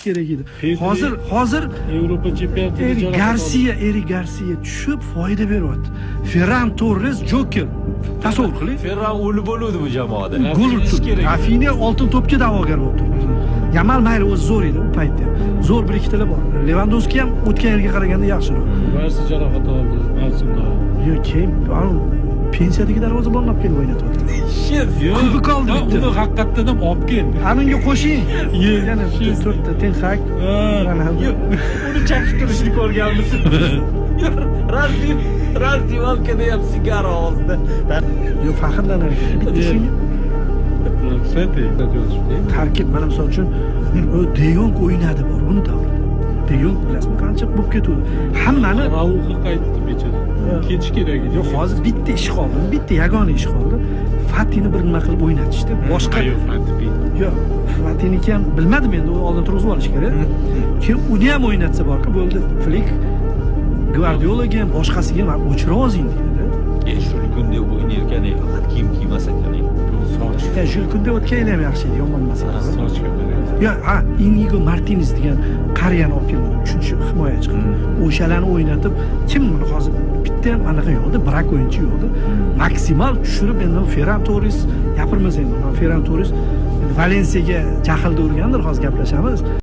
kerak edi. Pedri- Hozir Yevropa chempionatida Erik jarohat oldi. Garsiya tushib foyda beryapti. Ferran Torres joker. Tasavvur qiling. Ferran o'lib bo'luvdi bu jamoada. Gol urib Ketishi turdi. kerak. Rafinya oltin to'pga da'vogar bo'lib turibdi. Yamal mayli, o'zi zo'r edi u paytda. Zo'r bir ikkitalar bor. Levandovski ham o'tgan yilga qaraganda yaxshiroq. Barsi jarohat oldi mavsumda. Yo, keyin anavi pensiyadagi darvozabonni olib kelib o'ynatyapti. Shit. Yo'q, Kubok oldi ha, bitta. Uni haqiqatdan ham olib keldi. Ana unga qo'shing. Ye, Yana shit. to'rtta Ten Hag. Ha. Ronaldo. Yo'q, uni chakib turishini ko'rganmisiz? Раздевалка da ham sigara og'zida. Yo'q, faxrlanar ekan. Bitta shunga Кстати, yozishdi. Tarkib mana, misol uchun, u De Yong o'ynadi bor buni davrida. De Yong, bilasizmi, qancha bo'lib ketuvdi. Hammani Rauxi qaytdi bechora. Ha. Ketish kerak edi. Yo'q, hozir bitta ish qoldi. Bitta yagona ish qoldi. Fatini bir nima qilib o'ynatishdi. Boshqa Yo'q, Fati. Yo'q, Fatiniki ham bilmadim endi, u oldin turg'izib olish kerak. Keyin uni ham o'ynatsa borku, bo'ldi. Flik Gvardiolaga ham, boshqasiga ham o'chirib yozing deydi. E, shu kunda o'ynayotgan faqat kiyim kiymas ekan. Soch. Ya, Jul Kunde o'tgan yil ham yaxshi edi, yomon emas edi. Sochga qarang. Yo, ha, Inigo Martinez degan qariyani olib keldi, uchinchi himoyachi qilib. O'shalarni o'ynatib, kim buni hozir bitta ham anaqa yo'qda, brak o'yinchi yo'qda. Maksimal tushirib endi Ferran Torres gapirmasa endi, Ferran Torres endi Valensiyaga jahlda urgandir, hozir gaplashamiz.